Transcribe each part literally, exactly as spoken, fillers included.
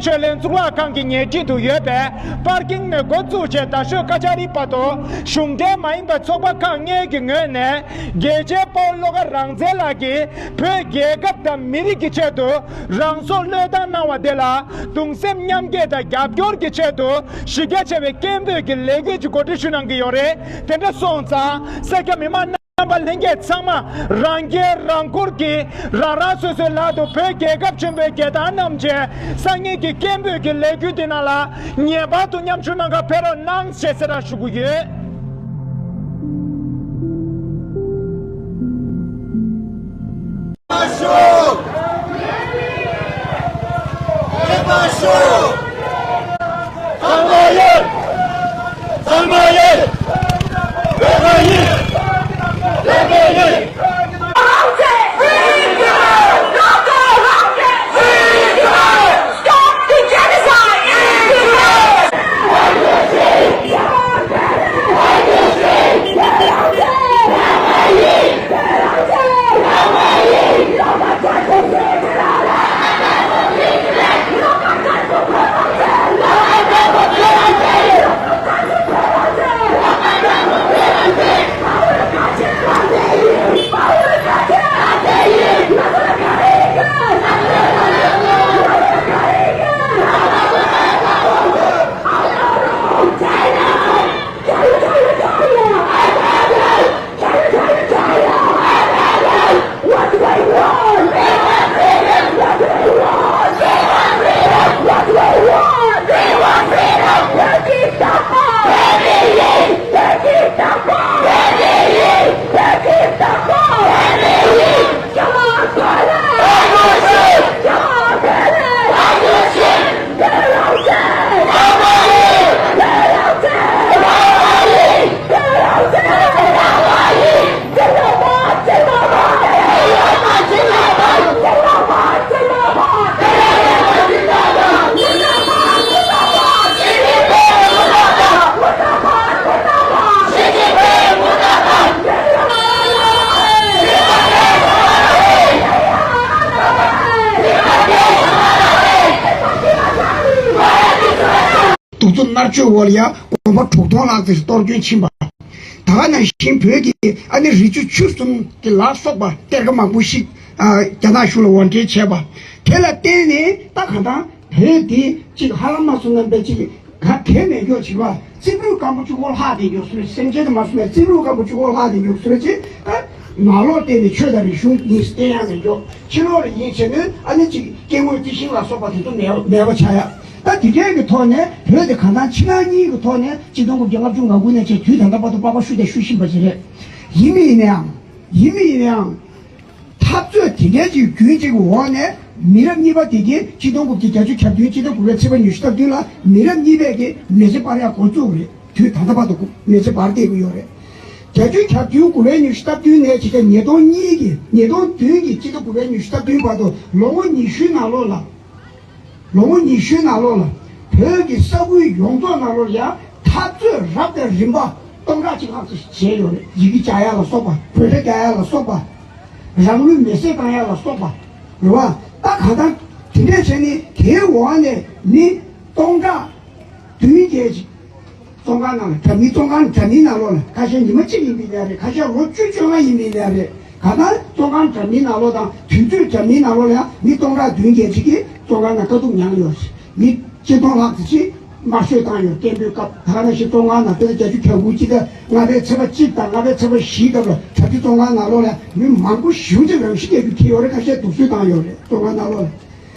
ཆོས་གླིང་གཙུག་ལག་ཁང་གི་ཉེ་འཁྲིས་དུ་ཡོད་པའི་པར་ཀིང་ནས་འགོ་བཙུགས་བྱས་རྡ་ཤོད་ཀ་ཅ་རི་བར་དུ་གཞུང་འབྲེལ་མ་ཡིན་པའི་ཚོགས་པ་ཁག་ལྔའི་གི་ངོས་ནས་རྒྱལ་གཅེས་དཔའ་བོ་བློ་དགའ་རང་བཙན་ལགས་ཀྱིས་བོད་རྒྱལ་ཁབ་དང་མི་རིགས་ཀྱི་ཆེད་དུ་རང་སྲོག་བློས་བཏང་གནང་བ་དེ་ལ་གདུང་སེམས་མཉམ་སྐྱེད་དང་རྒྱབ་སྐྱོར་གྱི་ཆེད་དུ་གཞི་རྒྱ་ཆེ་བའི་སྐད་འབོད་ཀྱི་ལས་འགུལ་གྱི་གོ་སྒྲིག་ཞུ་གནང་གི་ཡོད་རེད། དེ་འདྲ་སོང་ཙང་སེར་སྐྱ་མི་མང་རྣམ་པ་ལྷན་རྒྱས་ཚང་མ་རང་འཁྱེར་རང་འཁུར་གྱིས་རང་རང་སོ་སོའི་ལག་ཏུ་བོད་རྒྱལ་ཁབ་ཆེན་པོའི་རྒྱལ་ཐང་བསྣམས་བྱས་སང་ཉིན་གྱི་སྐད་འབོད་ཀྱི་ལས་འགུལ་འདི་ནང་ལ་ངེས་པར་དུ་མཉམ་ཞུགས་གནང་གར་ཕེབས་རོགས་གནང་ཞེས་གསལ་བསྒྲགས་ཞུ་གི་ཡོད། གདུག་རྩུབ་མནར་གཅོད་འོག་ལ་ཡང་དགོན་པ་དྲུག་སྟོང་ལྷག་ཙམ་ཞིག་གཏོར་སྐྱོན་ཕྱིན་པ། ད་ག་ནང་བཞིན་བོད་ཀྱི་ཨ་ནི་རི་ཆུ་ཆུ་གསུམ་གྱི་ལ་སོགས་པ་གཏེར་ཁ་མང་པོ་ཞིག་ཨ་རྒྱ་ནག་གཞུང་ལ་དབོར་འདྲེན་བྱས་པ། དེ་ལ་བརྟེན་ནས་ད་ག་དང་བོད་འདི་གཅིག་ཧ་ལམ་མ་སོང་ན་པའི་གཅིག་ག་གལ་མེད་མགྱོགས་བྱེད་པ། རྩིབ་རུས་སྐམ་པོ་གཅིག་པོ་ལྷག་བསྡད་མགྱོགས་སུ་རེད། སེམས་ཅན་དུ་མ་སོང་བའི་རྩིབ་རུས་སྐམ་པོ་གཅིག་པོ་ལྷག་བསྡད་མགྱོགས་སུ་རེད་ཅེས་ད་ནང་ལོགས་བལྟས་ནས་ཆོས་དང་རིག་གཞུང་གཉིས་སུ་བསྟན་ཡག་མེད་མགྱོགས། ཕྱི་ལོགས་ལ་ཡིན་བྱས་ནས་ཨ་ནི་གཅིག་སྐྱེ་དངོས་རྩི་ཤིང་ལ་སོགས་པ་དེ་ཚོ་མེད་མེད་པ་ཆགས་ཡག་ད་དེ་འདྲའི་གི་ཐོག་ནས་བོད་དེ་གང་ལྟར་ཕྱི་ནང་གཉིས་ཀྱི་ཐོག་ནས་གཅིག་སྟོང་དགུ་བརྒྱ་ལྔ་བཅུ་ང་དགུ་ནས་བྱས་དུས་ད་ལྟ་བར་དུ་པགས་པ་བཤུས་ཏེ་བཤུ་བཞིན་པ་ཞིག་རེད། ཡིན་མིན་ཡིན་ནའང་ཡིན་མིན་ཡིན་ནའང་འཐབ་རྩོད་དེ་འདྲའི་ཅིག་རྒྱུན་གཅིག་གི་འོག་ནས་མི་རབས་གཉིས་པ་དེ་གིས་གཅིག་སྟོང་དགུ་བརྒྱ་བརྒྱད་ཅུ་གྱ་བདུན་སྤྱི་ཟླ་དགུ་པའི་ཚེས་པ་ཉི་ཤུ་རྩ་བདུན་ལ་མི་རབས་གཉིས་པས་ཀྱིས་མེ་ལྕེ་སྤར་ཡག་འགོ་བཙུགས་རེད། དུས་ད་ལྟ་བར་དུ་མེ་ལྕེ་སྤར་བསྡད་ཀྱི་ཡོད་རེད། བརྒྱད་ཅུ་གྱ་བདུན་དགུ་པའི་ཉི་ཤུ་རྩ་བདུན་ནས་བྱས་ཏེ་ཉིས་སྟོང་གཉིས་ཀྱི་ཉིས་སྟོང་བདུན་གྱི་སྤྱི་ཟླ་དགུ་པའི་ཉི་ཤུ་རྩ་བདུན་བར་དུ་ལོ་ངོ་ཉི་ཤུའི་ནང་ལོགས་ལ། ལོ་ངོ་ཉི་ཤུའི་ནང་ལོགས་ལ་བོད་ཀྱི་ས་ཁུལ་ཡོངས་རྫོགས་ནང་ལོགས་ལ་ཡང་འཐབ་རྩོད་རབ་དང་རིམ་པ་སྟོང་ཕྲག་གཅིག་ལྷག་ཙམ་བྱས་ཡོད་རེད། ཡི་གེ་རྒྱག་ཡ་ལ་སོགས་པ། བོད་སྒྲ་རྒྱག་ཡ་ལ་སོགས་པ། རང་ལུས་མེར་སྲེག་བཏང་ཡ་ལ་སོགས་པ་རེད་བ། ད་གང་ལྟར་དེ་འདྲས་བྱས་ནས་དེའི་འོག་ནས་མི་སྟོང་ཕྲག་བདུན་བརྒྱད་ཅིག་བཙོན་ཁང་ནང་ལ་འདྲ་མིན་བཙོན་ཁང་འདྲ་མིན་ནང་ལོགས་ལ་ཁ་ཤས་ཉི་མ་གཅིག་ཡིན་པའི་ལས་རེད། ཁ་ཤས་ལོ་བཅུ་བཅོ་ལྔ་ཡིན་པའི་ལས་རེད། གང་ལྟར་བཙོན་ཁང་འདྲ་མིན་ནང་ལོགས་དང་དུས་ཚོད་འདྲ་མིན་ནང་ལོགས་ལ་ཡང་མི་སྟོང་ཕྲག་བདུན་བརྒྱད་ཅིག་གིས་བཙོན་ཁང་ནང་དཀའ་སྡུག་མྱངས་ཡོད་རེད། མི་ཆིག་སྟོང་ལྷག་ཙམ་ཞིག་དམར་གསོད་བཏང་ཡོད། སྐད་འབོད་སྐབས་ད་ག་ནང་བཞིན་བཙོན་ཁང་ནང་དཔེར་ན་བརྒྱད་ཅུ་གྱ་དགུ་སྤྱི་ཟླ་ལྔ་པའི་ཚེས་པ་གཅིག་དང་ལྔ་པའི་ཚེས་པ་བཞིའི་སྐབས་ལ་གྲ་སྒྲིག་བཙོན་ཁང་ནང་ལོགས་ལ་མི་མང་པོ་ཞེ་པོ་ཅིག་རང་ཤི་རྒྱག་རྒྱུ་ཁེལ་ཡོད་རེད། ཁ་ཤས་དུག་གསོད་བཏང་ཡོད་རེད་བཙོན་ཁང་ནང་ལོགས་ལ།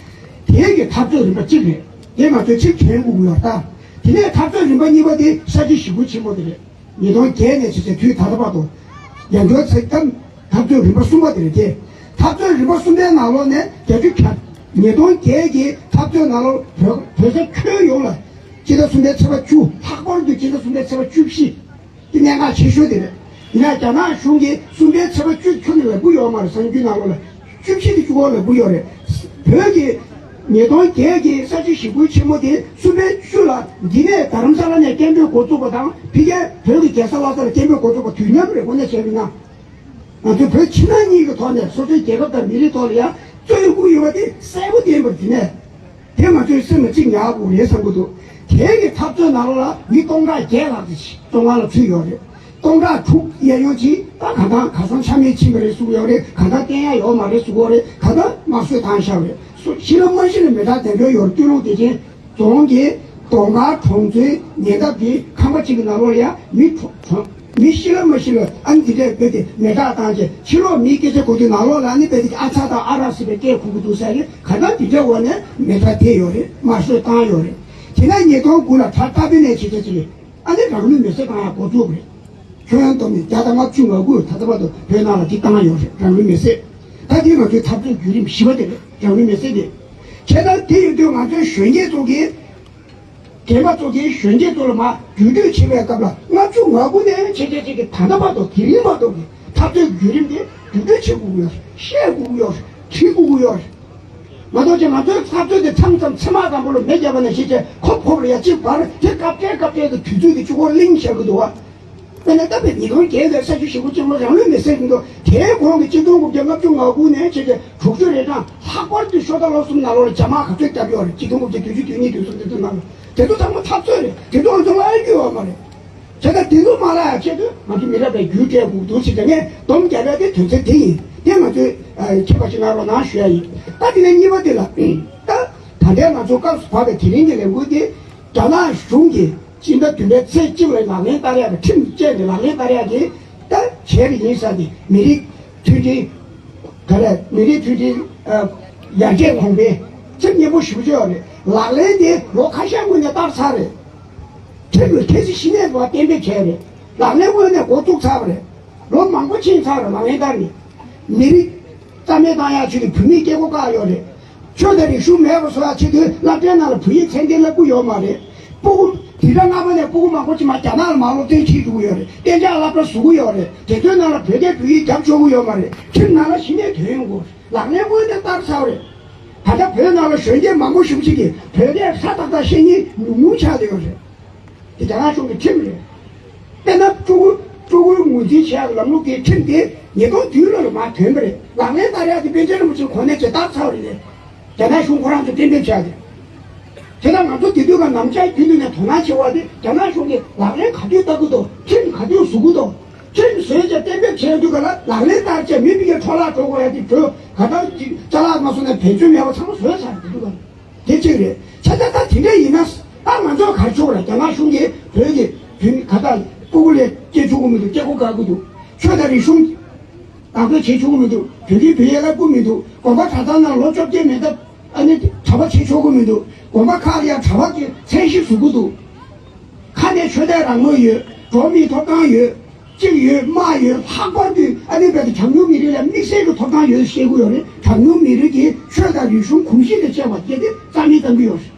དེ་གི་འཐབ་རྩོད་རིམ་པ་གཅིག་རེད། དེ་ང་ཚོས་ཕྱིར་དྲན་དགོས་ཀྱི་ཡོད་ད། དེ་ནས་འཐབ་རྩོད་རིམ་པ་གཉིས་པ་དེ་ས་བྱི་ཞི་རྒོལ་ཆེན་མོ་དེ་རེད། ཉིས་སྟོང་བརྒྱད་ནས་བྱས་ཙང་དུས་ད་ལྟ་བར་དུ། ཡང་བསྐྱར་ཚིག་གམ། འཐབ་རྩོད་རིམ་པ་གསུམ་པ་དེ་རེད་དེ། འཐབ་རྩོད་རིམ་པ་གསུམ་པའི་ནང་ལོགས་ནས་བརྒྱད་ཅུ་གྱ། ཉིས་སྟོང་བརྒྱད་ཀྱི་འཐབ་རྩོད་ནང་ལོགས་བོད་བོད་ས་ཁྱོན་ཡོངས་ལ། སྤྱི་ཟླ་གསུམ་པའི་ཚེས་པ་བཅུ། ལྷག་པར་དུ་སྤྱི་ཟླ་གསུམ་པའི་ཚེས་པ་བཅུ་བཞི། དེ་གནད་འགག་ཆེ་ཤོས་དེ་རེད། ཡིན་ན་རྒྱ་ནག་གཞུང་གིས་གསུམ་པའི་ཚེས་པ་བཅུ་ཁྱོན་ནས་ལབ་ཀྱི་ཡོད་མ་རེད། གསར་འགྱུར་ནང་ལོགས་ལ་བཅུ་བཞི་དེ་བཅུ་གོ་ལབ་ཀྱི་ཡོད་རེད། བོད་ཀྱི་ཉིས་སྟོང་བརྒྱད་ཀྱི་ས་བྱི་ཞི་རྒོལ་ཆེན་མོ་དེ་གསུམ་པའི་བཅུ་ལ་འདི་ནས་རྡ་རམ་ས་ལ་ནས་སྐད་འབོད་འགོ་བཙུགས་པ་དང་ཕ་གིའི་བོད་ཀྱི་རྒྱལ་ས་ལྷ་ས་ལ་སྐད་འབོད་འགོ་བཙུགས་པ་དུས་མཉམ་རེད། དངོས་གནས་བྱས་པ་ཡིན་ན། ང་ཚོས་བོད་ཕྱི་ནང་གཉིས་ཀྱི་ཐོག་ནས་སོ་སོའི་རྒྱལ་ཁབ་དང་མི་རིགས་ཐོག་ལ་ཡང་རྩོད་དགོས་ཡོད་པ་དེ་གསལ་པོ་བསྟན་པ་རེད། དེ་ནས། དེ་ང་ཚོའི་སེམས་ལ་གཅིག་ཉར་དགོས་རེད་བསམ་གྱི་འདུག་དེ་གི་འཐབ་རྩོད་ནང་ལོགས་ལ་མི་སྟོང་ཕྲག་བརྒྱད་ལྷག་ཙམ་བཙོན་ཁང་ལ་ཚུད་ཡོད་རེད། སྟོང་ཕྲག་དྲུག་གཡས་གཡོན་གཅིག་ད་གང་ལྟར་གར་སོང་ཆ་མེད་ཕྱིན་པ་རེད་གསུངས་ཡོད་རེད། གང་ལྟར་བསྟན་ཡ་ཡོད་མ་རེད་གསུངས་ཡོད་རེད། གང་ལྟར་དམར་གསོད་བཏང་བཞག་རེད། སོ་ཤི་ལ་མ་ཤི་ལ་མི་དྲག་དེ་འདྲ་ཡོད་རེད། སྟོད་ལུང་བདེ་ཆེན་རྫོང་གི་གདོང་དཀར་གྲོང་ཚོའི་ཉེ་འདབས་ཀྱི་ཁང་པ་གཅིག་གི་ནང་ལོགས་ལ་ཡང་མི་གྲོངས་གྲོངས། མི་ཤི་ལ་མ་ཤི་ལ་ཨ་ནི་དེ་འདྲས་བོད་དེ་མེ་སྲེག་བཏང་བྱས་ཕྱི་ལོགས་མིའི་སྐད་ཆ་གོ་དུས་ནང་ལོགས་ལ་ཨ་ནི་བོད་དེ་ཨ་ཚ་དང་ཨ་རག་ཟེར་བའི་སྐད་གོ་གི་འདུག་ཟེར་གི་ག་ད་དེ་འདྲས་འོག་ནས་མེ་སྲེག་ཐེབས་ཡོད་རེད། དམར་གསོད་བཏང་ཡོད་རེད། དེ་ནས་ཉིས་སྟོང་དགུ་ལ་ཁྲ་ཏ་པི་ནས་བྱེད་ཆ་ཅིག་རེད། ཨ་ནི་རང་ལུས་མེ་སྲེག་བཏང་ཡག་འགོ་བཙུགས་པ་རེད། ཁྱོན་ཡོངས་བསྡོམས་ནས་བརྒྱ་དང་ལྔ་བཅུ་ང་དགུ་ད་ལྟ་བར་དུ་བོད་ནང་ལ་དེ་བཏང་ཡོད་རེད། རང་ལུས་མེ་སྲེག་ད་དེ་ང་ཚོའི་འཐབ་རྩོད་བརྒྱུད་རིམ་བཞི་པ་དེ་རེད། རང་ལུས་མེ་སྲེག་དེ། བྱས་ཙང་དེ་ཡིན་དུས་ང་ཚོའི་གཞོན་སྐྱེས་ཚོ་གིས། རྒན་པ་ཚོ་གིས་གཞོན་སྐྱེས་ཚོ་ལ་མར་རྒྱུགས་སྤྲོད་བྱེད་པའི་སྐབས་ལ་ལྔ་བཅུ་ང་དགུ་ནས་བྱས་རྗེས་ཅིག་གི་ད་ལྟ་བར་དུ་དེ་རིང་བར་དུ་གི་འཐབ་རྩོད་བརྒྱུད་རིམ་དེ་རྒྱུགས་སྤྲོད་བྱེད་དགོས་ཀྱི་ཡོད་རེད། བཤད་དགོས་ཀྱི་ཡོད་རེད། བྲིས་དགོས་ཀྱི་ཡོད་རེད། མ་གཏོགས་ཀྱང་ང་ཚོའི་འཐབ་རྩོད་དེ་མཚམས་མཚམས་ཚེར་མ་སྒམ་པོ་ལ་མེ་བརྒྱབ་པ་ནང་བཞིན་བྱས་ཁོབ་ཁོབ་ལ་ཡ་གཅིག་བར་དེ་སྐབས་འཕྲལ་སྐབས་འཕྲལ་དུ་དུས་ཚོད་ཀྱི་གཅིག་པོ་གླེང་བཞག་གི་འདུག་བ། དཔེར་ན་ད་བོད་ཉིས་སྟོང་བརྒྱད་ལོའི་ས་བྱི་ཞེ་པོ་ཅིག་ལ་རང་ལུས་མེ་སྲེག་གི་འདུག་དེའི་གོང་གི་གཅིག་སྟོང་དགུ་བརྒྱ་ལྔ་བཅུ་ང་དགུ་ནས་བྱས་རྗེས་དྲུག་ཅུ་རེ་གྲངས། ལྷག་པར་དུ་ཤོ་ད་ལོ་གསུམ་ནང་ལོགས་ལ་རྒྱ་དམག་ག་ཚོད་བརྒྱབ་ཡོད་རེད། གཅིག་སྟོང་དགུ་བརྒྱ་བདུན་ཅུ་དོན་གཉིས་དོན་གསུམ་དེ་ཚོའི་ནང་ལ། དེ་ཚོ་ཚང་མ་འཐབ་རྩོད་རེད། དེ་ཚོ་ང་ཚོ་ལ་ཨེ་འགྱུར་བ་མ་རེད། བྱས་ཙང་དེ་ཚོ་མ་ལ་ཡ་ཆེད་དུ་ང་ཚོ་མི་རབས་པའི་རྒྱུད་སྤྲད་དགོས་འདུག་ཟེར་ཏེ་ངས་སྡོམ་རྒྱག་ཡ་དེ་དོན་ཚན་དེ་ཡིན། དེ་ང་ཚོས་ཨ་མཁྱེན་པ་ཞིག་གནང་རོགས་གནང་ཞུ་ཡ་ཡིན། ད་དེ་ནས་གཉིས་པ་དེ་ལ་ད་ད་ལྟའི་ང་ཚོ་སྐབས་སུ་བབས་པའི་དེ་རིང་གི་ལས་འགུལ་དེ་རྒྱ་ནག་གཞུང་གིས་སྤྱི་ཟླ་བདུན་པའི་ཚེས་གཅིག་ལ་ལག་ལེན་བསྟར་ཡ་གི་ཁྲིམས་བཅས་ནས་ལག་ལེན་བསྟར་ཡ་གི་ད་བྱས་པ་ཡིན་ས་དེ་མི་རིགས་མཐུན་སྒྲིལ། ག་རེ་མི་རིགས་མཐུན་སྒྲིལ་ཨ་ཡར་རྒྱས་གོང་འཕེལ་ཁྲིམས་སྙན་པོ་ཞེ་པོ་ཅིག་ཡོད་རེད། ལག་ལེན་དེ་ལོ་ཁ་ཤས་སྔོན་ནས་བསྟར་ཚར་རེད། ཁྲིམས་ལ་གལ་སྲིད་གཞི་ནས་བ་གཏན་འབེབས་བྱས་རེད། ལག་ལེན་དངོས་གནས་འགོ་བཙུགས་ཚར་བ་རེད། ལོ་མང་པོ་ཕྱིན་ཚར་རེད། ལག་ལེན་བསྟར་ནས་མི་རིགས་རྩ་མེད་བཏང་ཡག་ཆེད་དུ་བོད་མིའི་སྐྱེ་སྒོ་བཀག་ཡོད་རེད། ཆོས་དང་རིག་གཞུང་མེད་པ་བཟོ་ཡག་ཆེད་དུ་སློབ་གྲྭའི་ནང་ལ་བོད་ཡིག་ཚད་ལྡན་བསླབ་ཀྱི་ཡོད་མ་རེད། སྤུ་གུ་དེ་ལྟར་སྔ་མ་ནས་སྤུ་གུ་མང་པོ་ཅིག་མར་རྒྱ་ནག་ལ་མར་སློབ་ཚན་ཁྲིད་འགྲོ་གི་ཡོད་རེད། གཏན་འཇགས་སློབ་གྲྭ་བཟོ་གི་ཡོད་རེད། དེ་ཚོའི་ནང་ལ་བོད་སྐད་བོད་ཡིག་རྒྱབ་ཆོག་གི་ཡོད་མ་རེད། ཁྲིམས་ནང་ལ་གཞི་ནས་དོན་ཡོང་གི་ལག་ལེན་དངོས་གནས་བསྟར་ཚར་བ་རེད། ད་ལྟ་བོད་ནང་ལ་གཞོན་སྐྱེས་མང་པོ་ཞེ་པོ་ཅིག་གིས་བོད་སྐད་ཧྲ་ཏག་ཏག་བཤད་མཁན་ཉུང་ཉུང་ཆགས་བསྡད་ཡོད་རེད། དེ་རྒྱ་ནག་གཞུང་གི་ཁྲིམས་རེད། དཔེར་ན་སྤྲུལ་སྐུ་སྤྲུལ་སྐུའི་ངོས་འཛིན་བྱེད་ཡག་གི་ལམ་ལུགས་དེའི་ཁྲིམས་དེ་ཉིས་སྟོང་བདུན་ལོ་ལ་མར་ཐོན་པ་རེད། ལག་ལེན་བསྟར་ཡག་དེ་པཎ་ཆེན་རིན་པོ་ཆེ་གོ་གནས་བྱས་བསྟར་ཚར་བ་རེད། རྒྱ་ནག་གཞུང་ཁོ་རང་ཚོ་གཏན་འབེབས་བྱས་ཏེ། དེ་ལྟར་ང་ཚོ་དེ་དུས་ཀ་ནམ་ཞག་རྒྱུན་དུ་ནས་དོ་སྣང་བྱེད་དགོས་པ་དེ་རྒྱ་ནག་གཞུང་གིས་ལག་ལེན་ག་དུས་བསྟར་གྱི་འདུག་ཁྲིམས་ག་དུས་བཟོ་གི་འདུག་ཁྲིམས་བཟོས་བྱས་གཏན་འབེབས་བྱས་དུས་ཀ་ལ་ལག་ལེན་བསྟར་བྱས་མི་མི་སྐད་འཕྲོ་བརླག་འགྲོ་དགོས་ཡ་དེ་བྱོས་ག་ད་ཅིག་ཅ་ལག་མ་བཟོ་ནས་བེད་སྤྱོད་མེད་པ་ཚང་མ་བཟོས་ཚར་དེ་དུས་ཀ་ལ། དེ་གཅིག་རེད། ཆ་ཚང་ད་དེ་འདྲ་ཡིན་ན་ད་ང་ཚོ་ག་རེ་བྱེད་དགོས་རེད། རྒྱ་ནག་གཞུང་གིས་བོད་ཀྱི་བོད་མི་ག་ད་སྤུ་གུ་ལས་སྐྱེ་ཆོག་གི་མི་འདུག་སྐྱེ་སྒོ་བཀག་གི་འདུག་ཆོས་དང་རིག་གཞུང་བདག་པོ་བྱེད་ཆོག་གི་མི་འདུག་བོད་ཀྱི་བོད་ཡིག་བསླབ་ཀྱི་མི་འདུག་དགོན་པ་གྲྭ་ཚང་ནང་ལོ་བཅོ་བརྒྱད་མེད་སྟབས་ཨ་ནི་གྲྭ་པ་བྱེད་ཆོག་གི་མི་འདུག་དགོན་པ་ཁག་ལ་ཡང་གྲྭ་པ་གི་མཚན་གཞི་བཟོ་གི་འདུག་ཁ་ནས་ཆོས་དད་རང་མོས་ཡོད། འགྲོ་བ་མིའི་ཐོབ་ཐང་ཡོད། གཅིག་ཡོད་དམག་ཡོད། ལྷག་པར་དུ་ཨ་ནི་བོད་དུ་གྲངས་ཉུང་མི་རིགས་ལ་དམིགས་བསལ་གྱི་ཐོབ་ཐང་ཡོད་ཅེས་བཤད་ཀྱི་ཡོད་རེད། གྲངས་ཉུང་མི་རིགས་ཀྱི་ཆོས་དང་རིག་གཞུང་གོམས་གཤིས་དང་བཅས་པ་བཅས་ཏེ་རྩ་མེད་གཏང་གི་ཡོད་རེད།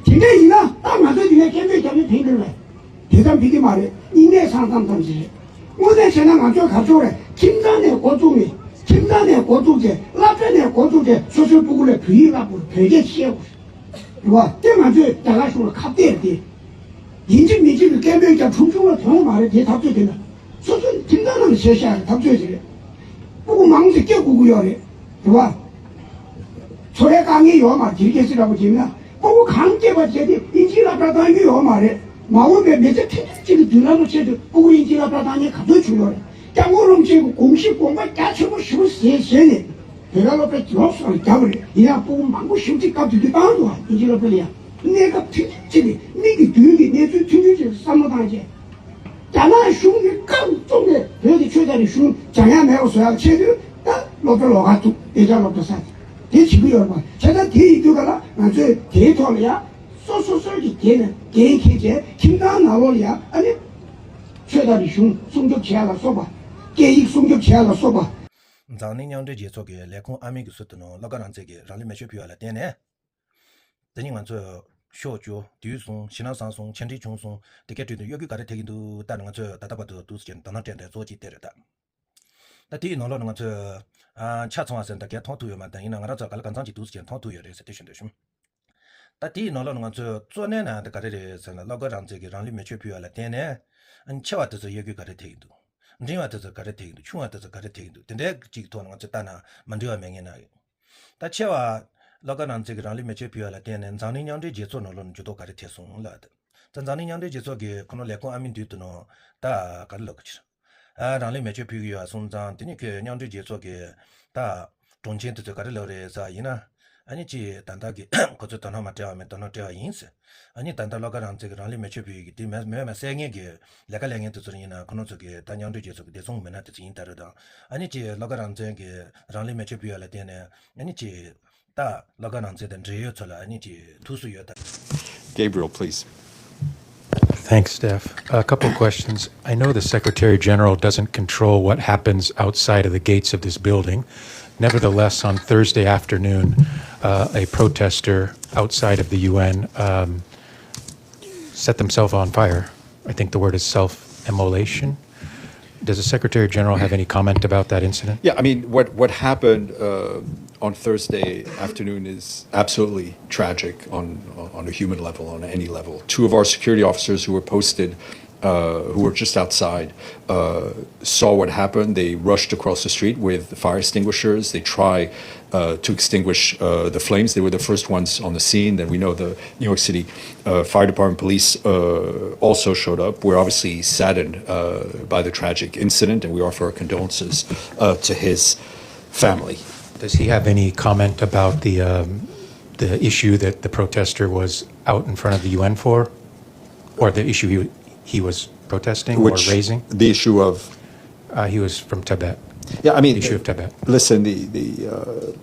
དེ་འདྲ་ཡིན་ན་ད་ང་ཚོས་དེ་ནས་སྐད་འབོད་རྒྱབ་ན་ཕན་གྱི་རེད། དེ་ཙམ་ཕན་གྱི་མ་རེད། སྙིང་ནད་སངས་ཙམ་ཙམ་ཞིག་རེད། དངོས་གནས་བྱས་ན་ང་ཚོས་ག་རེ་བྱེད་དགོས་རེད། ཁྱིམ་ཚང་ནས་འགོ་བཙུགས་ནས། ཁྱིམ་ཚང་ནས་འགོ་བཙུགས་ཏེ་སློབ་གྲྭ་ནས་འགོ་བཙུགས་ཏེ་སོ་སོའི་སྤུ་གུ་ལ་བོད་ཡིག་བསླབ་དགོས་རེད། བོད་སྐད་བཤད་དགོས་རེད། རེད་བ། དེ་ང་ཚོས་རྒྱ་གར་གཞུང་ལ་ཁ་གཏད་དེ། ཡིན་གཅིག་མིན་གཅིག་གི་སྐད་འབོད་རྒྱབ་ཁྲུང་ཁྲུང་ལ་དོན་མ་རེད། དེའི་འཐབ་རྩོད་དེ་ལ་སོ་སོའི་ཁྱིམ་ཚང་ནང་ལ་བྱས་བཞག་གི་འཐབ་རྩོད་ཅིག་རེད། སྤུ་གུ་མང་ཙམ་སྐྱེ་དགོས་ཀྱི་ཡོད་རེད། རེད་བ། འཚོ་བའི་དཀའ་ངལ་ཡོད་མ་རེད། དེ་རིང་ཁ་སང་འདྲ་པོ་བྱས་ན་སྤུ་གུ་གང་སྐྱེས་པ་བྱས་ཏེ་ཨིན་ཇིའི་སློབ་གྲྭ་བཏང་རྒྱུ་ཡོད་མ་རེད། མ་འོངས་པའི་མི་ཚེ་ཐུང་ཐུང་གཅིག་གི་མདུན་ལམ་ལ་ཆེད་དུ་སྤུ་གུ་ཨིན་ཇིའི་སློབ་གྲྭ་བཏང་མཁན་ག་ཚོད་བྱུང་ཡོད་རེད། སྐྱབས་མགོན་རིན་པོ་ཆེ་གི་དགོངས་གཞི་དགོངས་པ་རྒྱ་ཆེན་པོ་ཞེ་པོ་བཞེས་བཞེས་ནས་བོད་པའི་སློབ་གྲྭ་ལོགས་སུ་རྒྱབ་པ་རེད། ཡིན་ཡང་སྤུ་གུ་མང་པོ་ཞེ་པོ་ཅིག་སྐབས་དེ་དུས་བཏང་འདུག་ཨ། ཨིན་ཇིའི་སློབ་གྲྭ་ལ་ཡང་གནས་སྐབས་ཐུང་ཐུང་གཅིག་ནས་མིག་གི་མདུན་གྱི་གནས་ཚུལ་ཐུང་ཐུང་ཅིག་བསམ་བློ་བཏང་རྗེས། རྒྱ་ནག་གཞུང་གིས་རྐང་བཙུགས་ནས་བོད་ཀྱི་ཆོས་དང་རིག་གཞུང་སྦྱང་ཡ་མེད་པ་བཟོ་ཡག་ཆེད་དུ་ད་སློབ་གྲྭ་ལོགས་ཀ་བཙུགས། བདེ་འཇགས་སློབ་གྲྭ་ཟེར་དེ་བྱེད་ཀྱི་ཡོད་རེད་པ། བྱས་ཙང་དེ་ཡིན་དུས་ཀ་ལ་ང་ཚོས་དེའི་ཐོག་ལ་ཡ་སོ་སོ་སོའི་གི་འགན་ནས་འགན་འཁྱེར་བྱས་ཁྱིམ་ཚང་ནང་ལོགས་ལ་ཡ་ཨ་ནི་ཆོས་དང་རིག་གཞུང་སྲུང་སྐྱོབ་བྱེད་ཡ་ལ་སོགས་པ། སྐད་ཡིག་སྲུང་སྐྱོབ་བྱེད་ཡ་ལ་སོགས་པ། འཛམ་གླིང་མཉམ་འབྲེལ་རྒྱལ་ཚོགས་ཀྱི་ལས་ཁུངས་ཨ་མི་གི་ཟུར་དུ་ནང་བློ་དགའ་རང་བཙན་གྱིས་རང་ལུས་མེ་མཆོད་ཕུལ་བ་ལ་བརྟེན་ནས། དེ་ནི་ང་ཚོས་ཕྱོགས་བཅུ་དུས་གསུམ་ཞེད་སྣང་སངས་སོང་ཆ་འགྲིག་བྱུང་སོང་དེ་སྐད་དྲིས་དུས་གཡོ་སྒྱུ་ག་རེ་ཐེབས་ཀྱི་འདུག་ལྟ་ནས་ང་ཚོས་ད་ལྟ་བར་དུ་འདུག་སེ་བྱས་ནས་དོ་སྣང་སྤྲད་དེ་གཙོ་བོ་གཅིག་དེ་རེད་ད། ད་དེའི་ནང་ལོགས་ནས་ང་ཚོས་ཨ་ཆ་ཚང་བ་ཟེར་ན་ད་གས་མཐོང་ཐུབ་ཡོད་མ་རེད། ད་ཡིན་ན་ང་རང་ཚོ་ག་ལ་གང་འཚམ་ཅིག་འདུག་སེ་བྱས་ནས་མཐོང་ཐུབ་ཡོད་རེད་ཟེར་དེ་ཞུ་འདོད་བྱུང་། ད་དེའི་ནང་ལོགས་ནས་ང་ཚོས་གཙོ་གནད་ན་ད་ག་རེ་རེད་ཟེར་ན་བློ་དགའ་རང་བཙན་གྱིས་རང་ལུས་མེ་མཆོད་ཕུལ་བ་ལ་བརྟེན་ནས་ཨ་ཆེ་བ་དེ་ཚོ་གཡོ་སྒྱུ་ག་རེ་ཐེབས་ཀྱི་འདུག་འབྲིང་བ་དེ་ཚོ་ག་རེ་ཐེབས་ཀྱི་འདུག་ཆུང་བ་དེ་ཚོ་ག་རེ་ཐེབས་ཀྱི་འདུག་དེ་འདྲའི་གཅིག་ཐོག་ནས་ང་ཚོས་ལྟ་ན་མ་འགྲིག་པ་མེད་ངེས་ན། ད་ཆེ་བ་ བློ་དགའ་རང་བཙན་གྱིས་རང་ལུས་མེ་མཆོད་ཕུལ་བ་ལ་བརྟེན་ནས་འཛམ་གླིང་མཉམ་འབྲེལ་རྒྱལ་ཚོགས་ནང་ལོགས་ནས་འགྱུར་ལྡོག་ག་རེ་ཐེབས་སོང་ལབ། ད་འཛམ་གླིང་མཉམ་འབྲེལ་རྒྱལ་ཚོགས་ཀྱིས་ཁོ་ནོ་ལས་ཁུངས་ཨ་མིན་དུས་དུ་ནོ་ད་ག་རེ་ལབ་དགོས་ཕྱིར། ཨ་རང་ལུས་མེ་མཆོད་ཕུལ་གྱི་ཡོད་སོང་ཙང་དེ་ནི་ཁོས་མཉམ་འབྲེལ་རྒྱལ་ཚོགས་ཀྱི་ད་དྲུང་ཆེ་དེ་ཚོས་ག་རེ་ལབ་རེད་ཟེར་ཡིན་ན། ཨ་ནི་ཅི་ད་ལྟ་གི་ཁོ་ཚོས་དོ་སྣང་མ་སྤྲད་པ་མིན་དོ་སྣང་སྤྲད་པ་ཡིན་ཟེར། ཨ་ནི་ད་ལྟ་བློ་དགའ་རང་བཙན་གྱིས་རང་ལུས་མེ་མཆོད་ཕུལ་གྱི་དེ་མེད་མེད་མ་བསད་མཁན་གྱི་ལས་ཀ་ལས་མཁན་དེ་ཚོ་ཡིན་ན་ཁོ་ནོ་ཚོ་གི་ད་མཉམ་འབྲེལ་རྒྱལ་ཚོགས་ཀྱི་བདེ་སྲུང་མི་སྣ་དེ་ཚོ་ཡིན་ད་རེད་དང་། ཨ་ནི་ཅི་བློ་དགའ་རང་བཙན་གྱིས་རང་ལུས་མེ་མཆོད་ཕུལ་བ་ལ་བརྟེན་ནས་ཨ་ནི་ཅི། ད་བློ་དགའ་རང་བཙན་དང་འབྲེལ་ཡོད་ཚོ་ལ་ཨ་ནི་ཅི་ཐུགས་སུ་ཡོད་ད། Gabriel, please. Thanks, Steph. A couple questions. I know the Secretary General doesn't control what happens outside of the gates of this building. Nevertheless, on Thursday afternoon, uh, a protester outside of the U N um, set themselves on fire. I think the word is self immolation. Does the Secretary General have any comment about that incident? Yeah, I mean, what, what happened uh, on Thursday afternoon is absolutely tragic on, on a human level, on any level. Two of our security officers who were posted, uh, who were just outside, uh, saw what happened. They rushed across the street with fire extinguishers. They try uh, to extinguish uh, the flames. They were the first ones on the scene. Then we know the New York City uh, Fire Department police uh, also showed up. We're obviously saddened uh, by the tragic incident, and we offer our condolences uh, to his family. Does he have any comment about the um, the issue that the protester was out in front of the U N for, or the issue he, he was protesting Which, or raising? The issue of uh, he was from Tibet. Yeah, I mean, the issue of Tibet. Listen, the the uh,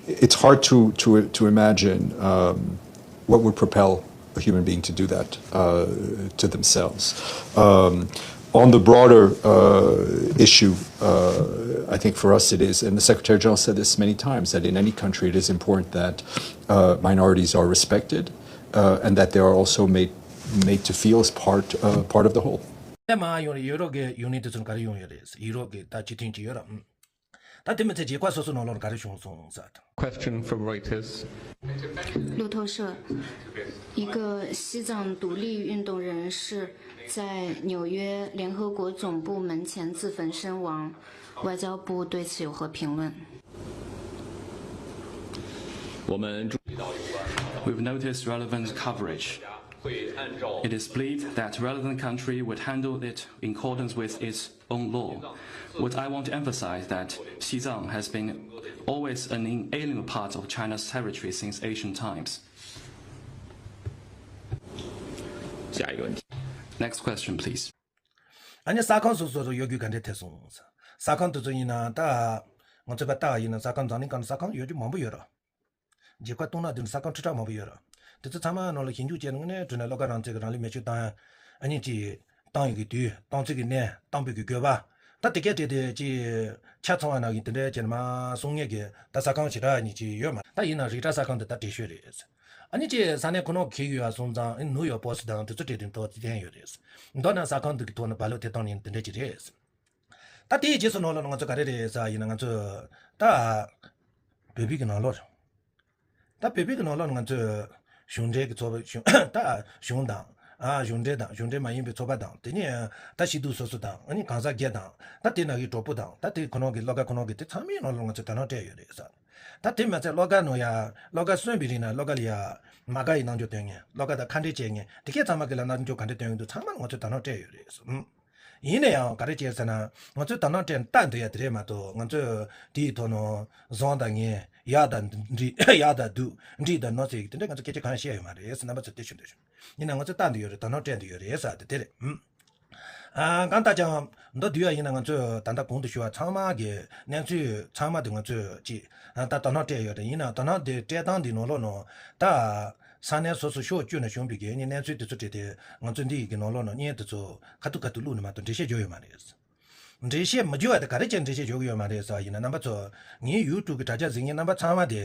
it's hard to to to imagine um, what would propel a human being to do that uh, to themselves. Um, on the broader uh, issue, uh, I think for us it is, and the Secretary General said this many times, that in any country it is important that uh, minorities are respected uh, and that they are also made made to feel as part uh, part of the whole. ད་མ་ཡོང་ཡུ་རོབ་ཀྱི་ཡུལ་ནི་དེ་ཚོ་ག་རེ་ཡོང་ཡོད་རེད། ཡུ་རོབ་ཀྱི་ད་སྤྱི་མཐུན་གྱི་ཡོད་ར། ད་དེ་མི་ཚེ་རྗེས་ཀ་སོ་སོ་ནང་ལོགས་ག་རེ་བྱུང་སོང་ཟེར། Question from Reuters. 路透社，一个西藏独立运动人士在纽约联合国总部门前自焚身亡。外交部对此有何评论？ Question from Reuters. 一个西藏独立运动人士在纽约联合国总部门前自焚身亡，外交部对此有何评论？ 我们注意到有关 We've noticed relevant coverage. It is believed that relevant country would handle it in accordance with its own law. What I want to emphasize that Xizang has been always an inalienable part of China's territory since ancient times. 下一个问题。 Next question, please. ཨ་ནི་ས་ཁང་སོ་སོ་རུ་ཡོད་རྒྱུ་ག་འདྲས་ཐེ་སོང་། ས་ཁང་དེ་ཚོ་ཡིན་ན་ད་ང་ཚོ་པ་ལྟ་ཡིན་ན་ས་ཁང་འཛམ་གླིང་སྒང་ལ་ས་ཁང་ཡོད་རྒྱུ་མང་པོ་ཡོད་ར། རྒྱལ་ཁབ་སྟོང་ན་བདུན་ས་ཁང་ཁྲི་ཕྲག་མང་པོ་ཡོད་ར། དེ་ཚོ་ཚང་མ་ནང་ལ་ཞིབ་འཇུག་བྱས་ནས་དངོས་གནས་བྱས་ན་བློ་དགའ་རང་བཙན་གྱི་རང་ལུས་མེ་མཆོད་བཏང་ཡ། ཨ་ནི་ཅི། བཏང་ཡོད་ཀྱི་དུས་བཏང་ཚུལ་གྱི་གནས་བཏང་པའི་གི་དགོས་པ། ད་དེ་སྐད་བྲིས་ཏེ་ཅི། ཆ་ཚང་བ་ན་གི་དེ་འདྲའི་བྱས་ནས་མ་གསུང་ངེས་ཀྱི་ད་ས་ཁང་ཞེ་དྲག་ཉིད་ཅི་ཡོད་མ་ད་ཡིན་ན་རི་བཀྲ་ས་ཁང་དེ་ད་བྲེལ་ཤོས་རེད། ཨ་ནི་ཅི་ས་གནས་ཁོ་ནོ་གི་ཡོད་ཨ་སོང་ཙང་ཨ་ནི་ནིའུ་ཡོག་པོ་སི་དང་དེ་ཚོ་བྲིས་ཏེ་མདོ་ཅི་བསྟན་ཡོད་རེད། མདོར་ན་ས་ཁང་དེ་གི་ཐོག་ནས་བ་ལོ་དེ་བཏང་ནས་དེ་འདྲ་ཅི་རེད། ད་དེའི་རྗེས་སུ་ནང་ལོགས་ང་ཚོ་ག་རེ་རེད་ཟེར་ཡིན་ན་ང་ཚོ་ད་བོད་པའི་གི་ནང་ལོགས་ད་བོད་པའི་གི་ནང་ལོགས་ང་ཚོ་གཞུང་འབྲེལ་གི་ཚོགས་པ་གཞུང་ད་གཞུང་དང་ཨ་གཞུང་འབྲེལ་དང་གཞུང་འབྲེལ་མ་ཡིན་པའི་ཚོགས་པ་དང་དེ་ནས་ད་སྐྱིད་སྡུག་སོ་སོ་དང་ཨ་ནི་གང་ཟག་སྒེར་དང་ད་དེ་ནང་གི་གྲོགས་པོ་དང་ད་དེ་ཁོ་ནང་གི་བློ་དགའ་ཁོ་ནང་གི་དེ་ཚང་མའི་ནང་ལོགས་ང་ཚོ་དོ་སྣང་སྤྲད་ཡོད་རེད་ཟེར། ད་དེ་མ་ཚད་བློ་དགའ་ནང་ཡ་བློ་དགའ་གསོན་པའི་རིང་ན་བློ་དགའ་ལ་ཡ་མ་དགའ་ཡི་རྣམ་འགྱུར་སྟོན་མཁན་བློ་དགའ་དང་ཁ་འབྲལ་བྱེད་མཁན་དེ་གས་ཚང་མ་གི་ལ་རྣམ་འགྱུར་ག་འདྲ་སྟོན་གྱི་འདུག་ཚང་མ་ང་ཚོས་དོ་སྣང་སྤྲད་ཡོད་རེད་ཟེར། ཡིན་ན་ཡང་ག་རེ་བྱས་ཟེར་ན་ང་ཚོས་དོ་སྣང་སྤྲད་ནས་ལྟ་འདོད་ཡ་དེ་རེད་མ་གཏོགས་ང་ཚོས་དེའི་ཐོག་ནས་བཟང་དང་ངན་ཡག་དང་འགྲིག་ཡག་དང་སྡུག་འགྲིག་དང་ནོར་ཟེར་གྱི་དེ་འདྲ་ང་ཚོས་སྐད་ཆ་གང་ཡང་བཤད་ཡོད་མ་རེད་ཟེར་རྣམ་པ་ཚོས་དེ་ཞུ་འདོད་བྱུང་། ཡིན་ན་ང་ཚོས་ལྟ་འདོད་ཡོད་རེད་དོ་སྣང་སྤྲད་འདོད་ཡོད་རེད་ཟེར་དེ་དེ་རེད། ཨ་གང་ལྟར་ཀྱང་མདོར་བསྡུས་ཡ་ཡིན་ན་ང་ཚོས་ད་ལྟ་གོང་དུ་ཞུ་བ་ཚང་མ་གི་གནས་ཚུལ་ཚང་མ་དེ་ང་ཚོས་ཅིག་ད་དོ་སྣང་སྤྲད་ཡོད་རེད། ཡིན་ན་དོ་སྣང་དེ་སྤྲད་སྟངས་འདི་ནང་ལོགས་ནང་ད་ས་གནས་སོ་སོ་ཕྱོགས་བཅུ་ནས་བྱུང་བའི་གི་ནི་གནས་ཚུལ་དེ་ཚོ་སྤྲད་དེ་ང་ཚོས་འདི་ཡི་གི་ནང་ལོགས་ནང་བརྙན་དེ་ཚོ་ཁ་ཐུག་ཁ་ཐུག་བླུགས་ནས་མ་གཏོགས་འགྲེལ་བཤད་བརྗོད་ཡོད་མ་རེད། འགྲེལ་བཤད་མི་བརྗོད་པ་དེ་ག་རེ་བྱས་འགྲེལ་བཤད་བརྗོད་ཀྱི་ཡོད་མ་རེད་ཟེར་བ་ཡིན་ན་རྣམ་པ་ཚོ་ངའི་ཡུ་ཊུབ་གི་དྲ་རྒྱ་གཟིགས་མཁན་རྣམ་པ་ཚང་མ་དེ་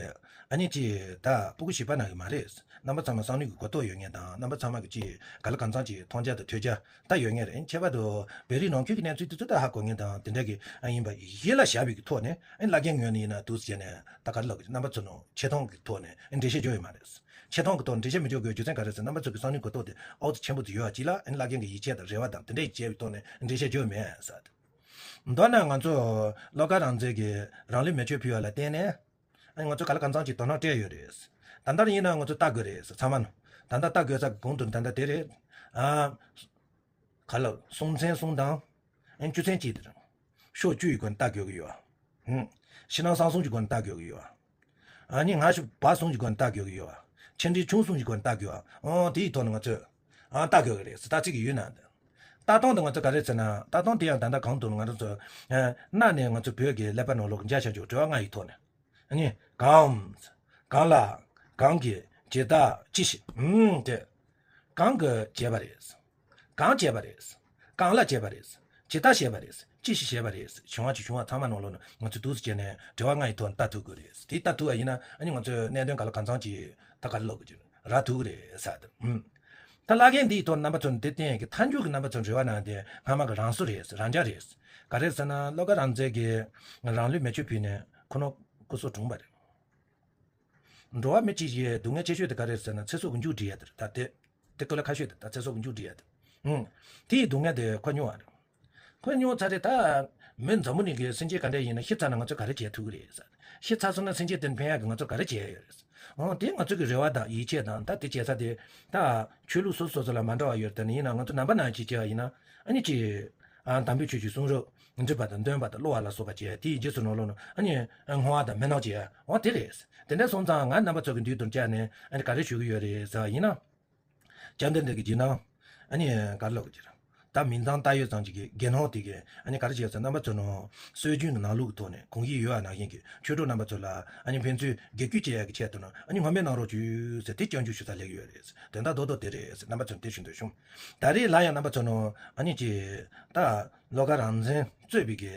ཨ་ནི་ཅིག་ད་ཕྲུ་གུ་བྱིས་པ་ནང་གི་མ་རེད། རྣམ་པ་ཚང་མ་བསམ་བློའི་གི་གོ་རྟོགས་ཡོད་མཁན་དང་རྣམ་པ་ཚང་མ་གི་ཅིག་ག་ལ་གང་འཚམ་ཅིག་མཐོང་རྒྱ་དང་ཐོས་རྒྱ་ད་ཡོད་མཁན་རེད། ཁྱད་པར་དུ་བོད་རིགས་ནང་ཁུལ་གྱི་གནས་ཚུལ་དེ་ཚོ་ད་ཧ་གོ་མཁན་དང་དེ་འདྲ་གི་ཨ་ཡིན་པ་གཞི་ལ་བཞག་པའི་གི་ཐོག་ནས་ཨ་ནི་བླ་རྒན་ངོས་ནས་ཡིན་ན་འདུག་ཟེར་ནས་ད་ག་རེ་ལབ་དགོས་རེད། རྣམ་པ་ཚོ་ནང་ཆེ་མཐོང་གི་ཐོག་ནས་ཨ་ནི་འགྲེལ་བཤད་བརྗོད་ཡོད་མ་རེད། ཆེ་མཐོང་གི་ཐོག་འགྲེལ་བཤད་མི་བརྗོད་དགོས་རྒྱུ་མཚན་ག་རེ་ཟེར་རྣམ་པ་ཚོ་གི་བསམ་བློའི་གོ་རྟོགས་དེ་ཨོ་ཙི་ཆེན་པོ་ཙི་ཡོད་པ་ཅིག་ལ་ཨ་ནི་བླ་རྒན་གི་ཡིད་ཆེས་དང་རེ་བ་དང་དེ་འདྲ་ཡིད་ཆེས་པའི་ཐོག་ནས་ཨ་ནི་འགྲེལ་བཤད་བརྗོད་མེད་ཟེར། མདོར་ན་ང་ཚོ་བློ་དགའ་རང་བཙན་གྱིས་རང་ལུས་མེ་མཆོད་ཕུལ་བ་ལ་བརྟེན་ནས། ཨ་ནི་ང་ཚོ་ག་ལ་གང་འཚམ་ཅིག་དོ་སྣང་སྤྲད་ཡོད་རེད། ད་ལྟ་ཡིན་ན་ང་ཚོ་ལྟ་དགོས་རེད་ཚང་མ་ནོ། ད་ལྟ་ལྟ་དགོས་ས་གི་གོང་དུ་ད་ལྟ་དེ་རེད། ཨ། ག་ལ་སྲོང་བཙན་གསུམ་དང་། ཨ་ནི་ཆུ་ཚན་གཅིག་དེ་རེད། ཕྱོགས་བཅུ་ཡི་སྒོ་ནས་ལྟ་དགོས་ཀྱི་ཡོད། ཧུམ། ཕྱི་ནང་གསང་གསུམ་གྱི་སྒོ་ནས་ལྟ་དགོས་ཀྱི་ཡོད། ཨ་ནི་སྔ་ཕྱི་བར་གསུམ་གྱི་སྒོ་ནས་ལྟ་དགོས་ཀྱི་ཡོད། ཆེ་འབྲིང་ཆུང་གསུམ་གྱི་སྒོ་ནས་ལྟ་དགོས། ཨོ་དེ་ཡི་ཐོག་ནས་ང་ཚོས། ཨ་ལྟ་དགོས་ཀྱི་རེད་ཟེར་ལྟ་ཚིག་གི་ཡུལ་ན། ལྟ་སྟངས་དེ་ང་ཚོ་ག་རེ་ཟེར་ན་ལྟ་སྟངས་དེ་ཡང་ད་ལྟ་གང་དུ་ང་རང་ཚོ། ཨ། གནའ་ནས་ང་ཚོ་བོད་ཀྱི་ཀླད་པ་ནང་ལོགས་འཇགས་བཞག་རྒྱུ་དྲི་བ་ལྔ་ཡི་ཐོག་ནས། ཨ་ནི། གང་། གང་ལ། གང་གིས། ཇི་ལྟར། ཅི་ཞིག་ཨུམ་དེ། གང་གིས་བྱས་པ་རེད། གང་བྱས་པ་རེད། གང་ལ་བྱས་པ་རེད། ཇི་ལྟར་བྱས་པ་རེད། ཅི་ཞིག་བྱས་པ་རེད། བྱུང་བ་ཅི་བྱུང་བ་ཚང་མ་ནང་ལོགས་ནས་ང་ཚོས་འདུག་སེ་བྱས་ནས་དྲི་བ་ལྔ་ཡི་ཐོག་ནས་ལྟ་ཐུབ་དགོས་རེད། དེ་ལྟ་ཐུབ་པ་ཡིན་ན་ཨ་ནི་ང་ཚོས་གནད་དོན་ག་ལ་གང་འཚམ་ཅིག་ད་ག་རེ་ལབ་དགོས་ཀྱི་ར་ཐུབ་ཀྱི་རེད་ཟེར་ཏེ། ཨུམ། ད་བླ་རྒན་འདིའི་ཐོག་རྣམ་པ་ཚོ་འདི་བསྟན་གྱི་མཐའ་མཇུག་གི་རྣམ་པ་ཚོ་འབྲེལ་བ་ནང་དེ་སྔ་མ་གི་རང་སོ་རེད། རང་འཇགས་རེད། ག་རེ་ཟེར་ན་བློ་དགའ་རང་བཙན་གྱིས་རང་ལུས་མེ་མཆོད་ཕུལ་ནས་ཁོ་ནོ་སྐུ་སྲོག་བྲོངས་པ་རེད། འགྲོ་བ་མི་གཅིག་གི་སྡུག་བསྔལ་ཆེ་ཤོས་དེ་ག་རེ་ཟེར་ན་ཚེ་སྲོག་གི་མཇུག་སྒྲིལ་ཡ་དེ་རེད། ད་དེ་དེ་ཀོ་ལ་ཁ་ཤོས་དེ་ད་ཚེ་སྲོག་གི་མཇུག་སྒྲིལ་ཡ་དེ། ཨུམ། དེའི་སྡུག་བསྔལ་དེ་ཁོ་མྱོང་བ་རེད། ཁོས་མྱོང་ཚར་རེད་ད། མི་འཛམ་བུ་གླིང་གི་སེམས་ཅན་ག་འདྲ་ཡིན་ན་ཤི་ཚར་ན་ང་ཚོ་ག་རེ་བྱེད་ཐུབ་ཀྱི་རེད་ཟེར། ཤི་ཚར་སོང་ན་སེམས་ཅན་དེ་ཕན་ཡག་གི་ང་ཚོ་ག་རེ་བྱེད་ཡ་ཡོད་རེད། འོ་དེ་ང་ཚོ་གི་རེ་བ་དང་ཡིད་ཆེས་དང་ད་དེ་བྱེད་ས་དེ། ད་ཆོས་ལུགས་སོ་སོ་སོ་ལ་མ་འདྲ་བ་ཡོད་དེ་ནི་ཡིན་ན་ང་ཚོ་ནང་པ་ནང་བཞིན་བྱེད་པ་ཡིན་ན་ཨ་ནི་ཅི། ཨ་དམ་པའི་ཆོས་ཀྱི་གསུང་རབ་འདྲིས་པ་དང་འདོན་པ་དང་གློ་བ་ལ་སོགས་པ་བྱས་དེའི་རྗེས་སུ་ནོར་ལོ་ནོ་ཨ་ནི་བསྔོ་བ་དང་སྨོན་ལམ་བྱས་འོ་དེ་རེད། དེ་འདྲ་སོང་ཙང་ང་རྣམ་པ་ཚོ་གི་མདུན་དུ་བཅར་ནས་ཨ་ནི་ག་རེ་ཞུ་གི་ཡོད་རེད་ཟེར་བ་ཡིན་ན། བཅར་འདོན་འདི་གི་བརྗིད་སྣང་། ཨ་ནི་ག་རེ་ལབ་དགོས་ཀྱི་རེད། ད་མིང་ཙམ་བཏགས་ཡོད་ཙམ་ཅིག་གི་དགེ་སློང་དེ་གི་ཨ་ནི་ག་རེ་བྱས་ཟེར་རྣམ་པ་ཚོ་ནང་སྲོལ་རྒྱུན་གྱི་ནང་ལུགས་ཀྱི་ཐོག་ནས་གོང་བཞིན་ཡོད་པ་ནང་བཞིན་གྱི་ཆོས་གྲོགས་རྣམ་པ་ཚོ་ལ་ཨ་ནི་ཕན་ཚུན་དགེ་སྐུལ་བྱེད་ཡག་གི་ཆེད་དུ་ནང་ཨ་ནི་སྔོན་མའི་གནང་རོགས་བྱོས་ཟེར་དེ་སྐྱོན་བརྗོད་ཞུ་ས་སླེབས་ཡོད་རེད། དོན་དག་རྡོག་རྡོག་དེ་རེད་ཟེར་རྣམ་པ་ཚོ་ནས་དེ་ཞུ་འདོད་བྱུང་། ད་རེས་ལ་ཡང་རྣམ་པ་ཚོ་ནང་ཨ་ནི་ཀྱི་ད་བློ་དགའ་རང་བཙན་གཙོས་པའི་གི་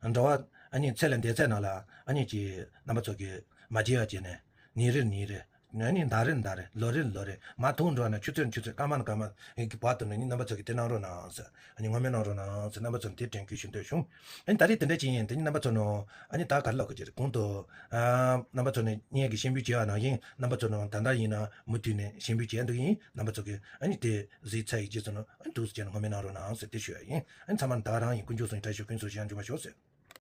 འགྲོ་བ་ཨ་ནི་ཚེ་ལས་འདས་ཚད་ནང་ལ་ཨ་ནི་ཀྱི་རྣམ་པ་ཚོ་གི་མ་བརྗེད་པ་བྱས་ནས་ཉིན་རེར་ཉིན་རེར། ཨ་ནི་ཟླ་རེར་ཟླ་རེར་ལོ་རེར་ལོ་རེར་མ་མཐོང་འགྲོ་ན་ཆུ་ཚོད་ཆུ་ཚོད་སྐར་མ་ན་སྐར་མ་ཡིན་གྱི་བར་དུ་ནི་རྣམ་པ་ཚོ་གིས་དེ་གནང་རོགས་གནང་ཟེར། ཨ་ནི་སྔོན་མ་གནང་རོགས་གནང་ཟེར་རྣམ་པ་ཚོ་ནི་དེ་དྲན་སྐུལ་ཞུ་འདོད་བྱུང་། ཨ་ནི་ད་རེས་དེ་འདྲ་ཅིག་ཡིན་དེ་ནི་རྣམ་པ་ཚོ་ནང་ཨ་ནི་ད་ག་རེ་ལབ་དགོས་ཀྱི་རེད་གོང་དུ། ཨ་རྣམ་པ་ཚོ་ནི་ངེད་ཀྱིས་སྤྱན་འབུལ་བྱས་པ་ནང་བཞིན་རྣམ་པ་ཚོ་ནང་ད་ལྟ་ཡིན་ན་མུ་མཐུད་ནས་སྤྱན་འབུལ་བྱས་འདུག་ཡིན་རྣམ་པ་ཚོ་གིས་ཨ་ནི་དེ་གཟིགས་ཚར་ཡི་རྗེས་སུ་ནི་ཨ་ནི་འདུག་སེ་བྱས་ནས་སྔོན་མ་གནང་རོགས་གནང་ཟེར་དེ་ཞུ་ཡ་ཡིན། ཨ་ནི་ཚང་མ་ནི་ད་ག་རང་ཡིན། དཀོན་མཆོག་གསུམ་གྱི་བཀྲ་ཤིས་ཤོག་ཀུན་སོགས་ཞེ་ཡང་འབྱུང་བར་ཤོག་ཟེར།